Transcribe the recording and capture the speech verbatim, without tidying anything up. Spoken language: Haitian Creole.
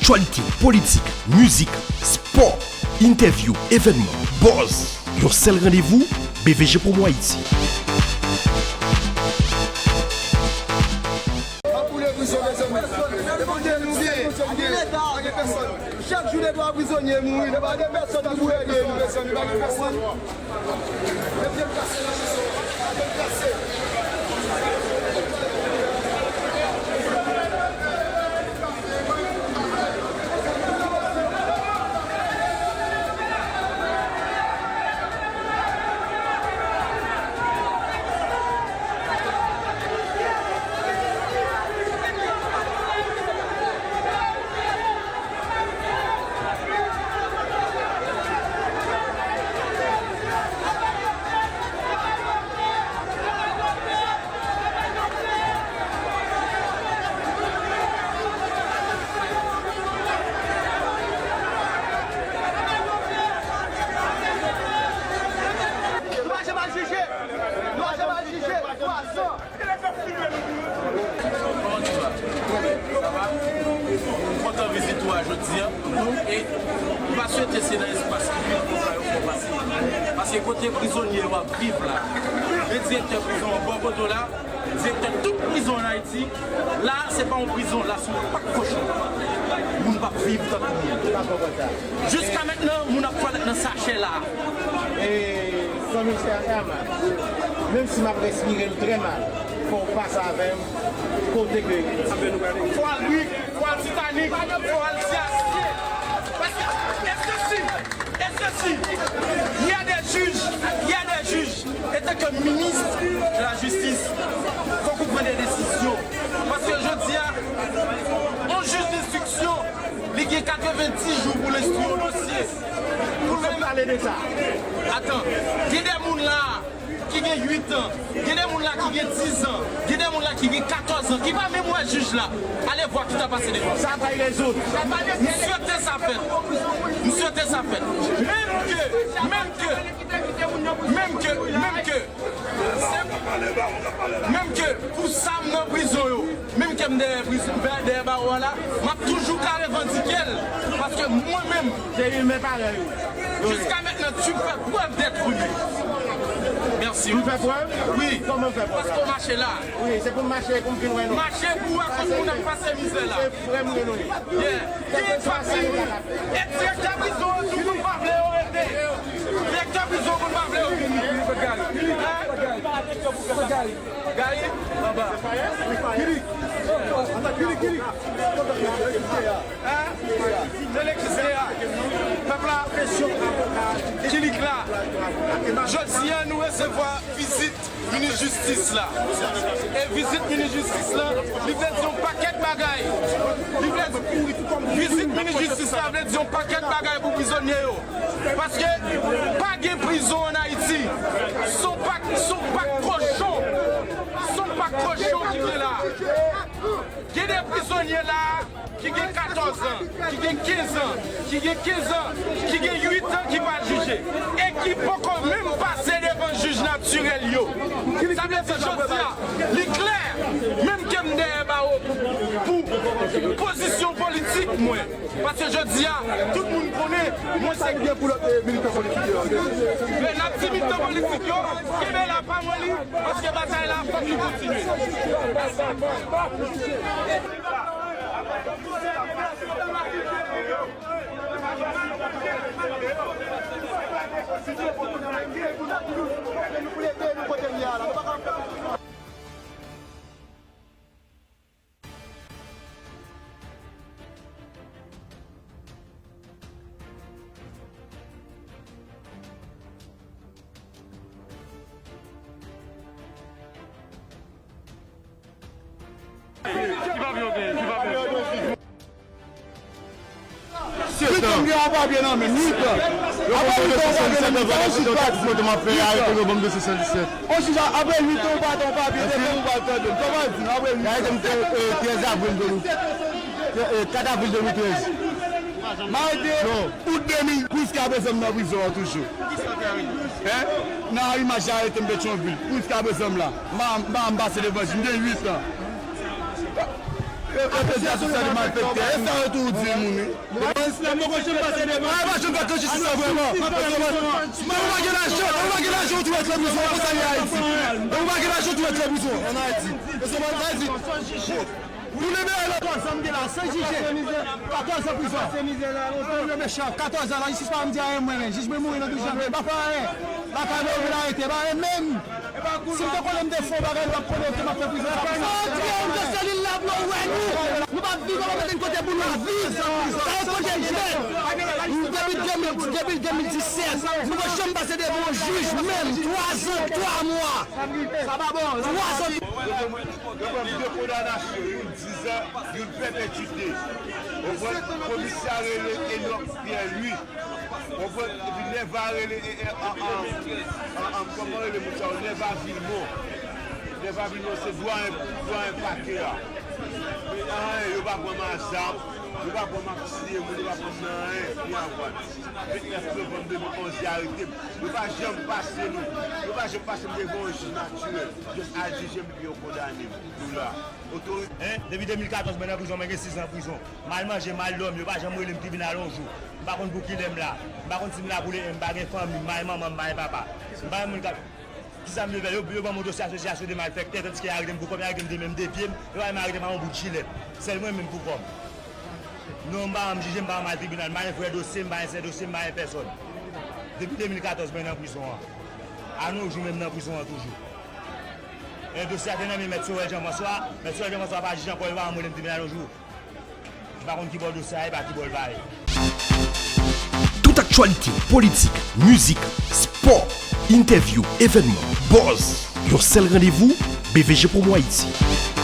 Aktyalite, politik, mizik, spò, entèvyou, evènman, buzz. Yon sèl randevou, B V G Promo Haïti. Chak jou de twa prizonye mouri, nou pa gen pèsonn ki pou ede nou, mezanmi, pa gen pèsonn. Nou pa janm al jije! Nou pa janm al jije! Twazan! Kòman tu vas? Trè byen. Sa va? M kontan vizit ou a jodi a. E m pa swete se nan espas piblik konsa yo fè w pase. Paske kote prizonye yo ap viv la, gen direktè prizon an bò kote w la, direktè tout prizon ann Ayiti, la, se pa yon prizon, la, se yon pak kochon. Moun p ap viv tankou moun. Jiska mentnan, moun ap twalèt nan sachè la. E, zanmi m, sè Herman, menm si m ap respire l trè mal, fò w pase avè m kote ke. Fò al Rik, fò al Titanik, fò al Siyasye. Paske, èske si, èske si, il y a des juges, il y a des juges, etanke minis de la jistis, fòk ou pran de desizyon. Paske jodi a, yon jij denstriksyon, li gen katrevenndis jou pou l enstwi yon dosye. Pou l menm pale de sa. Atan, gen de moun la ki gen uit an, gen de moun la ki gen diz an, gen de moun la ki gen katòz an, ki pa menm wè jij la. Ale vwa ki ta pase devan. Sa pral rezoud. M swete sa fèt. M swete sa fèt. Menm ke, menm ke, menm ke, menm ke, se, menm ke pou sa m nan prizon yo, menm ke m dèyè prizon, dèyè bawo a la, m ap toujou ka revandike l, paske mwen menm, se imen parèy ou. Jiska mentnan, tu fais preuve d'être humain. Mèsi. M fè prèv? Wi. Kòman m fè prèv la? Paske w mache la. Wi, se pou m mache, pou m vin wè nou. Mache pou w wè kòman moun ap pase mizè la. Se frè m ke nou ye. Yeah. Ki fasi? E direktè prizon an tou, moun pa vle yo rete. Direktè prizon, moun pa vle yo vini. Hein? Gary? Anba. Kili. Kili, kili. Hein? Se elektrisite a. Pèp la. Kilik la. Jodi a, nou resevwa vizit minis jistis la. E vizit minis jistis la, li vle di yon pakèt bagay. Li vle di, vizit minis jistis la vle di yon pakèt bagay pou prizonye yo. Paske pa gen prizon ann Ayiti. Se yon pak, se yon pak kochon. Se yon pak kochon ki gen la. Gen de prizonye la ki gen katòz an, ki gen kenz an, ki gen kenz an, ki gen uit an ki pa jije e ki poko menm pase devan jij natirèl yo. Sa vle di jodi a, li klè, menm ke m dèyè bawo pou, pou pozisyon politik mwen. Paske jodi a, tout moun konnen, mwen se. Sa k gen pou lòt, eh, militan politik yo? Men n ap di militan politik yo, kenbe la, pa moli, paske batay la fòk li kontinye. Ki papye w genyen? Ki papye? Uit an. Uit an, m gen yon papye nan men m, uit an. Apre uit an, yon papye nan men m, sa yon jij pa di. Yon jij a, apre uit an, ou pa t yon papye, depi ou pa tande m. Sa w pa di, apre uit an. Trèz avril de mil, eh, kat avril de mil trèz. M arete out de mil, jiska prezan m nan prizon an toujou. Hein? Nan imaj la, arete m Petyonvil. Jiska prezan m la. M pa, m pa, m pase devan jij, m gen uit an. Yo, yo te di asosyasion malfektè. E sa yo tou di moun, wi. Lè mwen konn jem pase devan. Ah, pa janm fè jistis la vrèman. Mwen pa gen lajan, mwen pa gen lajan, ou tou ret nan prizon, konsa li Ayiti. Mwen pa gen lajan, ou tou ret nan prizon, an Ayiti. E se mwen sa di. Pou le meilleur. Katòz an m gen la, san jije. Katòz an prizon. Mwen mechan, katòz an, lajistis pa janm di anyen mwen, men. Jij mwen mouri nan douz janvye, m pa fè anyen. Lakay mwen, yo vin arete, pa anyen menm. Si m te konnen m te fè yon bagay, m t ap konnen ke m ap fè prizon. Sa di m ke se li l la pou yo wè nou. Nou p ap viv anba tèt kote pou nou viv. Sa e kote jwèt. Depi de mil, depi de mil disèt, nou pa janm pase devan yon jij menm. Twa zan, twa mwa. Sa pa bon. Twa zan. Yo ban m de kondanasyon, youn dizan, youn pèpetite. Ou konprann? Komisè a rele Enock Pierre Louis. Ou konprann? Epi Nèva rele, e, e, an, an, an, an, kòman rele moun sa yo? Nèva Vilmont. Nèva Vilmont se dwayen, dwayen pakè a. Men anyen, yo pa pran m a zam, yo pa pran m ap tiye moun, yo pa pran m nan anyen, ni avwad. Vennèf novanm de mil onz, yo arete m. Yo pa janm pase nou. Yo pa janm pase m devan yon jij natirèl. Jis al jije m epi yo kondane m. Nou la. Otorite. Hein? Depi de mil katòz, mwen nan prizon, mwen gen sis an prizon. M al manje, m al dòmi, yo pa janm rele m tribinal yon jou. M pa konn pou kilè m la. M pa konn si m la pou le, m pa gen fanmi, m pa gen manman, m pa gen papa. M pa gen moun k ap, kisa m vle fè? Yo, yo ban m yon dosye asosyasyon de malfektè, tandiske y arete m pou kò m, y arete m de men m, de pye m, yo pa menm arete m ak yon bout jilèt. Sèl mwen menm pou kò m. Non, m pa janm jije, m pa janm al tribinal, m pa gen frè dosye, m pa gen sè dosye, m pa gen pèsòn. Depi de mil katòz, mwen nan prizon an. A no jou, menm nan prizon an toujou. E dosye a te nan men Mèt Sorel Jean François. Mèt Sorel Jean François pa jij ankò, yo pa janm rele m tribinal yon jou. M pa konn ki bò dosye a ye, pa ki bò l va ye. Tout aktyalite, politik, mizik, spò, entèvyou, evènman, buzz, yon sèl randevou, B V G Promo Haïti.